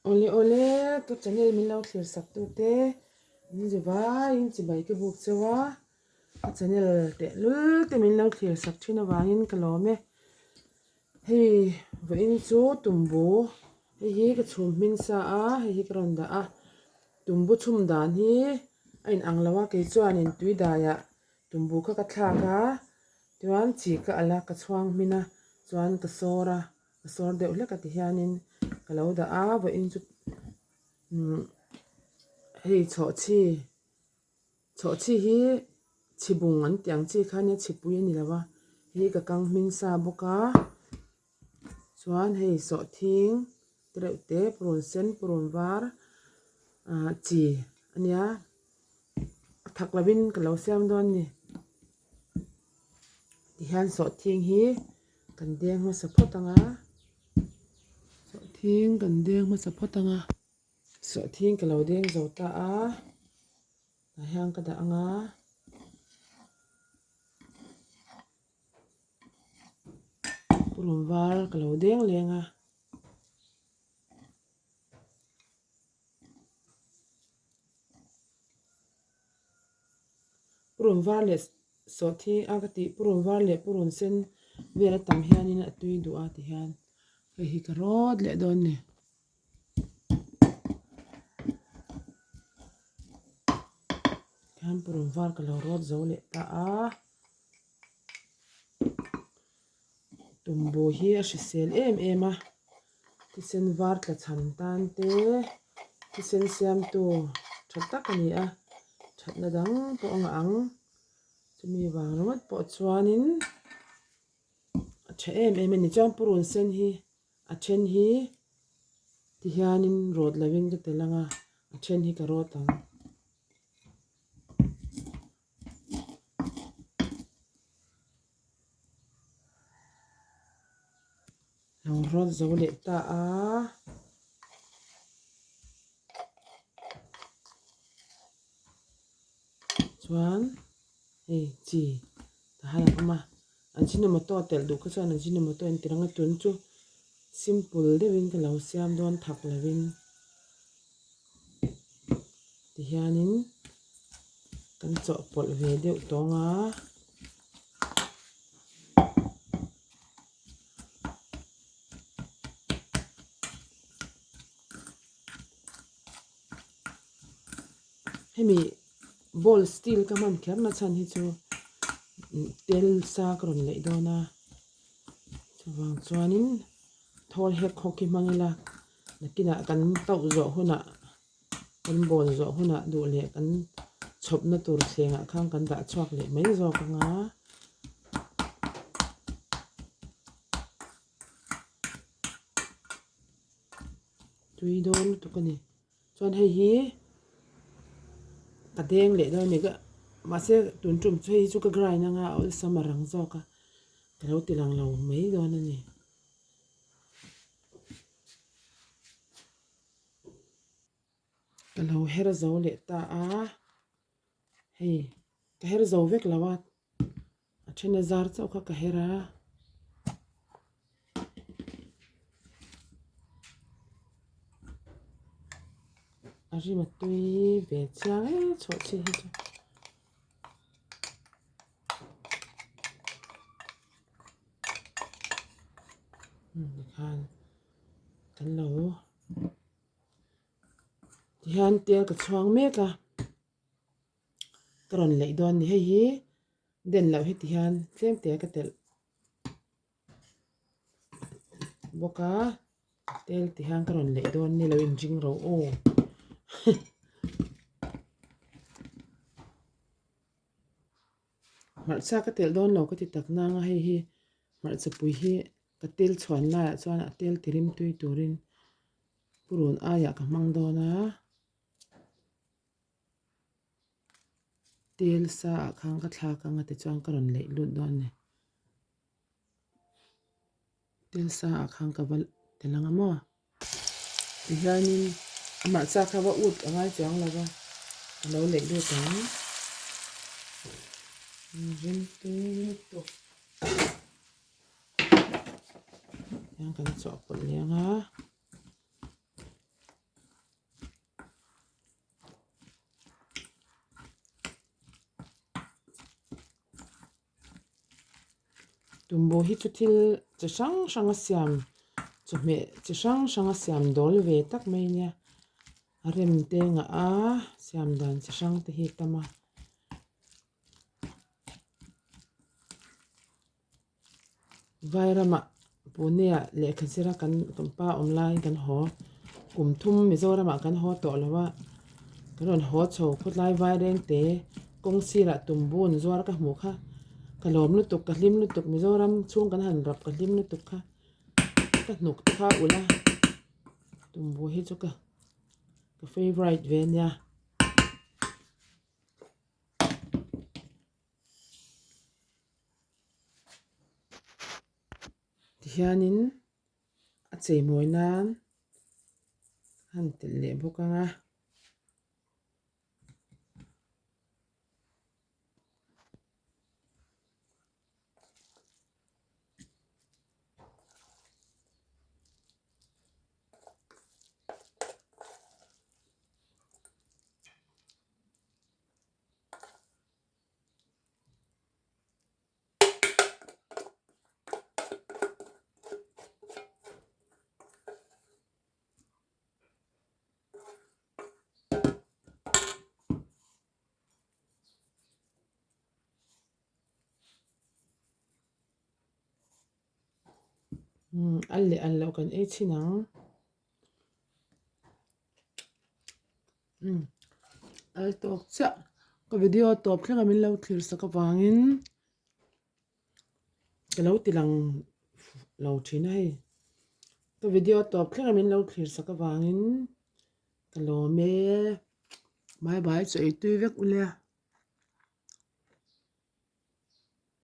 Awle awle ka channel min lo thlir sak tu te in zu vaiin chibai ka buk cheu a ka channel teh lul te min lo thlir sak thin avangin ka lawm e hei vawiin chu tumbu hei hi ka chhum hming sa a hei hi ka rawn dah a tumbu chhum dan hi a in ang lo a kei chuanin tui daiah tumbu kha ka thlak a chuan chi ka alh a ka chhuang hmin a chuan ka sawr a. Ka sawr deuh hlek a ti hianin ka lo dah a vawiin chu umm hei chhawhchhi chhawhchhi hi chhibung an tih ang chi kha nia chhipui a ni lo a hei ka kang hming sa bawk a chuan hei sawhthing te reuh te purun sen purun var ah chi a nia a thak lovin ka lo siam dawn a ni. Tihian sawhthing hi kan deng hmasa phawt ang a sawhthing kan deng hmasa phawt ang a sawhthing ka lo deng zo ta a tah hian ka dah ang a purun var ka lo deng leng a. Purun var leh sawhthi a ka tih purun var leh purun sen vel a tam hianin a tui duh a ti hian hei hi ka rawt leh dawn a ni. Tihian purun var ka lo rawt zo leh ta a. Tumbu hi a hrisel em em a thisen var tla chhan tan te thisen siamtu tha tak a ni a thatna dang pawh a ngah ang chumi vang ringawt pawh chuanin a tha em em a ni chuan purun sen hi a then hi tihianin rawt lovin ka tel ang a a then hi ka rawt ang. Lo rawt zo leh ta a. Chuan hei chi tah hian a awm a ajinomoto a telh duh kha chuan ajinomoto a inti rang a tun chu simple deuhin ka lo siam dawn thak lovin tihianin kan chawhpawlh ve deuh tawng a. Hemi bowl steel ka hman kher na chhan hi chu tel sa ka rawn leih dawn a chuvang chuanin thawl hek hawk hi hmang ila nakinah kan tauh zawh hunah kan bawl zawh hunah duh leh kan chhawpna tur thlengah khan kan dah chhuak leh mai zawk ang a. Tui dawn lutuk a ni. Chuan hei hi ka deng leh dawn a ni ka mahse tun tum chu hei hi chu ka grind anga a awlsam a rang zawk a ka lo ti lang lo mai dawn a ni. Ka lo her zo leh ta a hei ka her zo vek lo a a then a zar chauh kha ka her a. A rim a tui ve chiang e chhuah chi hi chu. Tikhan kan lo tihian tel ka chhuang mek a ka rawn leih dawn a ni hei hi den loh hi tihian tlem te ka telh bawk a tel tihian ka rawn leih dawn a ni lo inring ro aw. Hmarcha ka telh dawn lo ka ti tak nang a hei hi hmarcha pui hi ka tel chhuan laiah chuan a tel ti rim tui turin purun aiah ka hmang dawn a tel sa ah khan ka thlak ang a tichuan ka rawn leih lut dawn a ni. Tel sa ah khan ka va tel ang a maw tihianin a hmarcha kha va ut a ngai chuang lo va a lo leih lut ang rim tui lutuk hian kan chawhpawlh leh ang a. Tumbu hi chu thil chi hrang hrang a siam chawhmeh chi hrang hrang a siam dawl ve tak mai a nia a rem te ngah a siam dan chi hrang te hi a tam a. Vairamah Pune ah lehkha zira kan kan pa awm laiin kan haw kum thum Mizoramah kan haw tawh lo a kan rawn haw chho khawtlai vaireng te kawng sirah tumbun zuar ka hmuh kha ka lawm lutuk ka hlim lutuk Mizoram chhung kan han rap ka hlim lutuk kha ka hnuk te kha ulh a tumbu hi chu ka ka favourite ve a nia. Tihianin a cheimawi nan a han telh leh bawk ang a. Umm a leh an loh kan ei chhin ang. Umm al tawk chiah ka video tawp thleng a min lo thlir sak avangin ka lo ti lang lo thin a hei ka video tawp thleng a min lo thlir sak avangin ka lawm e bye bye chaw ei tui vek ule.